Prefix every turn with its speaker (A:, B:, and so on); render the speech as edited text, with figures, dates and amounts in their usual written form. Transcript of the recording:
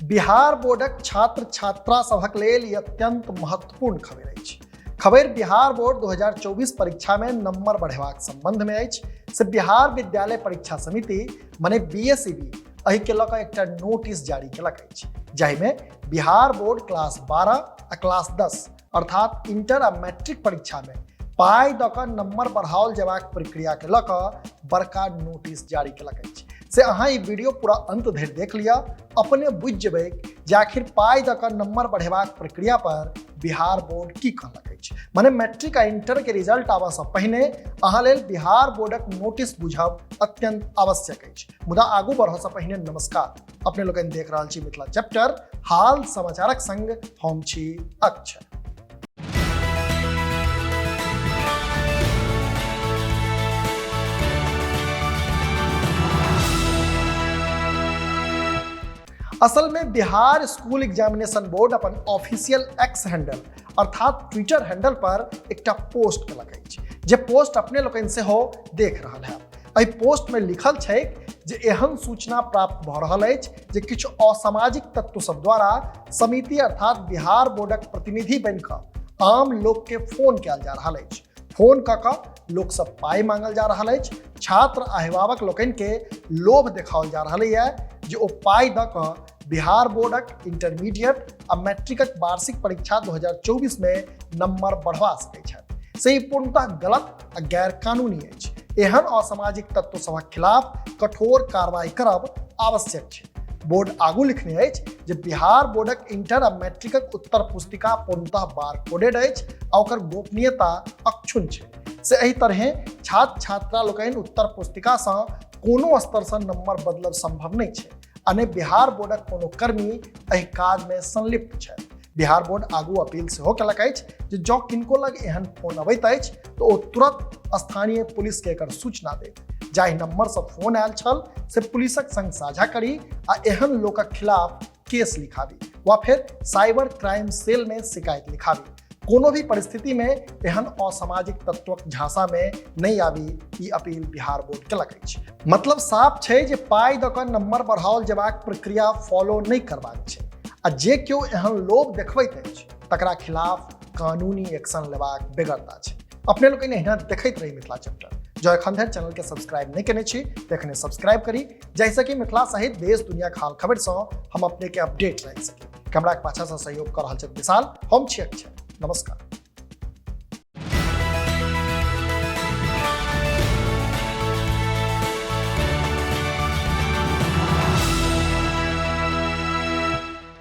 A: बिहार बोर्डक छात्र छात्रा सभक लेल ई अत्यंत महत्वपूर्ण खबरि अछि। खबरि बिहार बोर्ड 2024 परीक्षा में नंबर बढ़ेबाक संबंध में अछि। से बिहार विद्यालय परीक्षा समिति मने बीएसईबी एहि के लऽ कऽ एकटा नोटिस जारी केलक अछि, जाहिमे बिहार बोर्ड क्लास 12 आ क्लास 10 अर्थात इंटर आ मैट्रिक परीक्षा में पाइ दऽ कऽ नंबर बढ़ाओल जेबाक प्रक्रिया के लऽ कऽ बड़का नोटिस जारी केलक अछि। से अहाँ ई वीडियो पूरा अंत धरि देख लिअ, अपने बुझि जेबै जे आखिर पाइ दऽ कऽ नंबर बढ़ेबाक प्रक्रिया पर बिहार बोर्ड की कहलक अछि। माने मैट्रिक आ इंटर के रिजल्ट आबऽसँ पहिने अहाँ लेल बिहार बोर्डक नोटिस बुझब अत्यंत आवश्यक अछि। मुदा आगू बढ़ऽसँ पहिने नमस्कार, अपने लोकनि देख रहल छी मिथिला चैप्टर हाल समाचारक संग हम छी अक्षय। असल में बिहार स्कूल एग्जामिनेशन बोर्ड अपन ऑफिशियल एक्स हैंडल अर्थात ट्विटर हैंडल पर एकटा पोस्ट केलक अछि, जे पोस्ट अपने लोकनि सेहो देख रहल है। एहि पोस्ट में लिखल छै जे एहन सूचना प्राप्त भऽ रहल अछि जे किछु असामाजिक तत्व सब द्वारा समिति अर्थात बिहार बोर्डक प्रतिनिधि बनि कऽ आम लोक के फोन कयल जा रहल अछि। फोन कऽ कऽ लोक सब पाइ मांगल जा रहल अछि। छात्र अभिभावक लोकनि के लोभ देखाओल जा रहल यऽ जे ओ पाइ दऽ कऽ बिहार बोर्डक इंटरमीडिएट आ मैट्रिकक वार्षिक परीक्षा 2024 में नंबर बढ़वा सकै छथि। से ई पूर्णतः गलत आ गैर कानूनी अछि। एहन असामाजिक तत्व सभक खिलाफ कठोर कार्रवाई करब आवश्यक छै। बोर्ड आगू लिखने अछि जे बिहार बोर्डक इंटर आ मैट्रिकक उत्तर पुस्तिका पूर्णतः बार कोडेड अछि आ ओकर गोपनीयता अक्षुण्ण छै। से एहि तरहें छात्र छात्रा लोकनि उत्तर पुस्तिका सँ कोनो स्तर सँ नंबर बदलब संभव नहि छै आ ने बिहार बोर्डक कोनो कर्मी एहि काज में संलिप्त छथि। बिहार बोर्ड आगू अपील सेहो केलक अछि जे जँ किनको लग एहन फोन अबैत अछि तऽ ओ तुरंत स्थानीय पुलिस के एकर सूचना देत। जाहि नंबर से फोन आयल छल से पुलिसक संग साझा करी आ एहन लोकक खिलाफ केस लिखाबी वा फिर साइबर क्राइम सेल में शिकायत लिखाबी। कोनो भी परिस्थिति में एहन असामाजिक तत्वक झांसा में नहीं आबी, ई अपील बिहार बोर्ड केलक अछि। मतलब साफ छै जे पाइ दऽ कऽ नंबर बढ़ाओल जेबाक प्रक्रिया फॉलो नहीं करबाक छै आ जे केओ एहन लोभ देखबैत अछि तकरा खिलाफ कानूनी एक्शन लेबाक बेगरता छै। अपने लोकनि एहिना देखैत रही मिथिला चैप्टर। जँ एखन धरि चैनल के सब्सक्राइब नहीं केने छी तऽ एखने सब्सक्राइब करी, जाहिसँ कि मिथिला सहित देश दुनिया के हाल खबर सँ हम अपने के अपडेट राखि सकी। कैमरा के पाछा सँ सहयोग कऽ रहल छथि विशाल, हम छी अक्षय। नमस्कार।